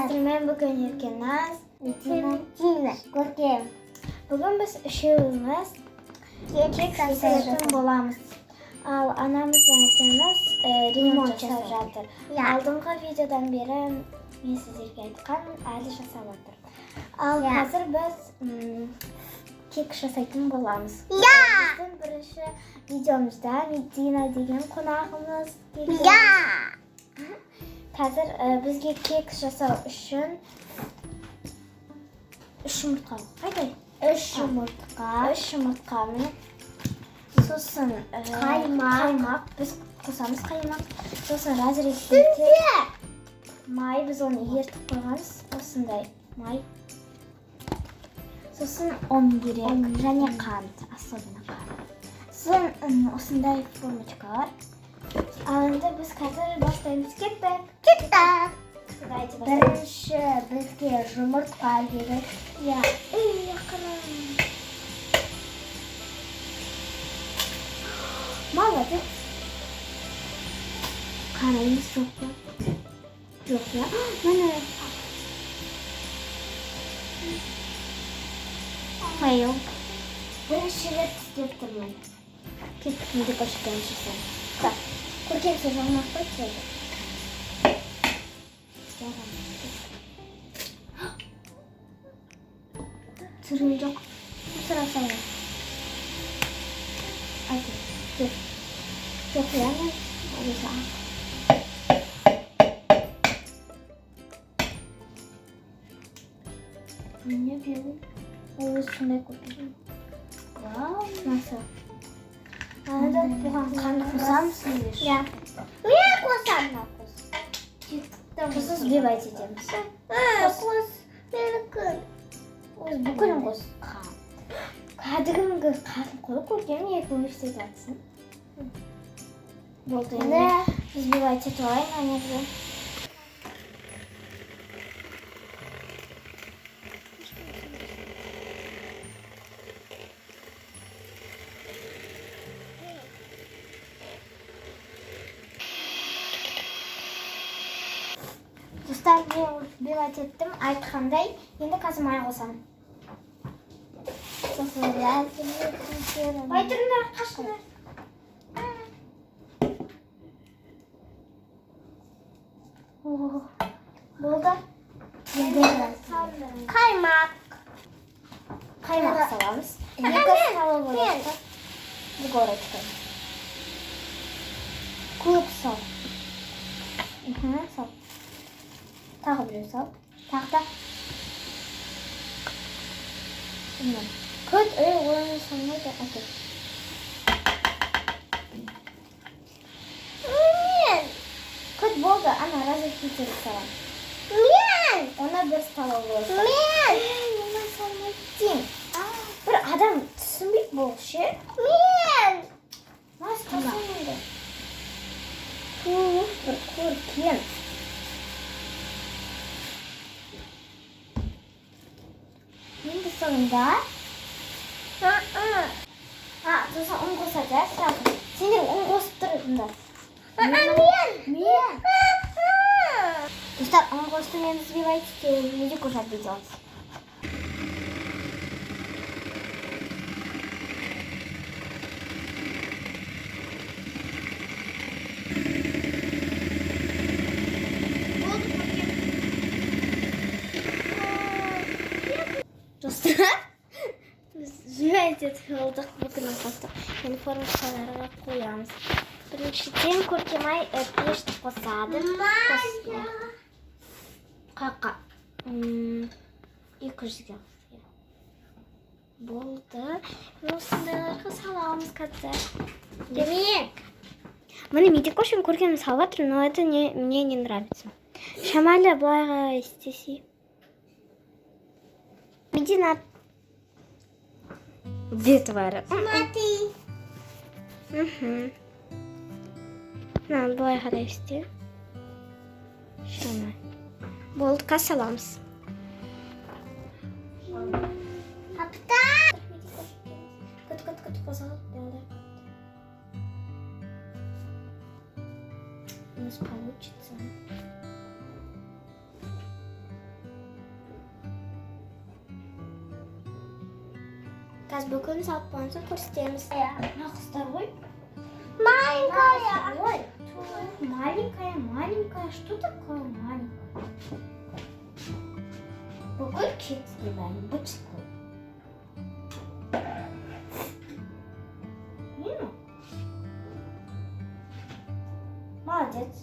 Сіздермен бүгін Еркеназ, Медина, Көркем. Бүгін біз үшеуміз кек жасайтын боламыз. Ал анамыз бен әкеміз ремонт жасап жатыр. Иә. Алдыңғы видеодан бері мен сіздерге айтқанмын, әлі жасап жатыр. Ал Иә. қазір біз кек жасайтын боламыз. Иә. Біздің бірінші видеомызда Медина деген қонағымыз келді. Иә. Қазір бізге кек жасау үшін үш жұмыртқа. Қайда? Үш жұмыртқа. Үш жұмыртқа, міне. Сосын Қаймақ. Қаймақ. Біз қосамыз қаймақ. Сосын разрезатель. Май, біз оны ертіп қойғанбыз. Осындай май. Сосын ұн керек. Ұн. Және қант, особенно қант. Сосын осындай формочкалар. Ал енді біз қазір бастаймыз. Кеттік. Кеттік. Давайте бастаймыз. Бірінші бізге жұмыртқа керек. Иә. Ей, ақырын. Молодец. Қараймыз, жоқ па? Жоқ, иә. Міне. Фейл. Бірінші рет істеп тұрмын. Кеттік, менде көрсетемін жасаймын. Так, көркем, сен жағына қой сразу. Жағына. Түсірген жоқ. Түсіре салайын. Әкел, кел. Жоқ, иә, мен өзі ақ. Міне белый. Ол өзі сондай көркем. Вау. Nasıl? Енді бұған қант қосамыз ендеше. Иә. Мен қосамын. Қос. Сосын взбивать етеміз. Қос. Менікі. Өз бүкілін қос. Қант. Кәдімгі қант қой, көркем, екеуің істеп жатсың. Болды енді. Взбивать етіп алайын ана жерде. Достар, мен взбивать еттім, айтқандай. Енді қазір май қосамын. Сосын разрезатель. Ой, тұрыңдар, қашыңдар. О, болды. Енді Қаймақ. қаймақ саламыз. Екі столовый ложка. С горочкой. Көп сал. Мхм, сал. Тағы біреу сал. Тағы да. Міне. Күт, ей, оны салмайды. Әкел. Мен. Күт, болды, ана разрыхлитель саламын. Мен. Оны бір столовый ложка. Мен. Ей, оны салмайды. Бір адам түсінбейді бұл ше. Мен. Мас қосам енді. Туф, бір көркем. Енді соңында. А, сосын ұн қосады, иә, сразу. Сендер ұн қосып тұрыңдар. Мен. Мен. Достар, ұн қостым, енді взбивать етемін. Неде кушать делать? Достар, біз взбивать етіп болдық, бүкілін қостық. Енді формочкаларға қоямыз. Біріншіден Көркемай пешті қосады. Майя. Қақа. 200-ге қосты, иә. Болды. Осындайларға саламыз қазір. Мен. Міне, Медикошин көркем салып жатыр, но это не, мне не нравится. Шамалы былайға істесе. Медина. Беті бәрі. Смотри. Мхм. Мына былай қарай істе. Шамалы. Болды, қазір саламыз. Апта. Күт, күт, күт, қозғал. Болды. У нас получится. Қазір бүкілін салып болған соң көрсетеміз. Мына қыздар ғой. Маленькая. Ой, маленькая, маленькая. Что такое маленькая? Бүкіл кекстің бәрін бүкіл. Не? Молодец.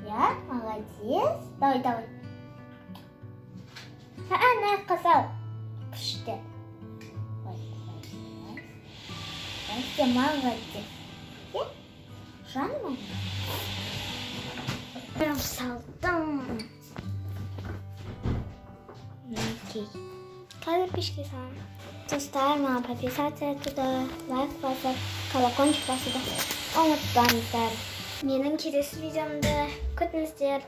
Я молодец. Давай, давай. Ана қызыл. Күшті. Ой, ой, ой. Сен молодец. Е? Жаным. Салдым. Мінекей. Қазір пешке саламын. Достар, маған подписаться етуді, лайк басып, колокольчик басуды ұмытпаңыздар. Менің келесі видеомды күтіңіздер.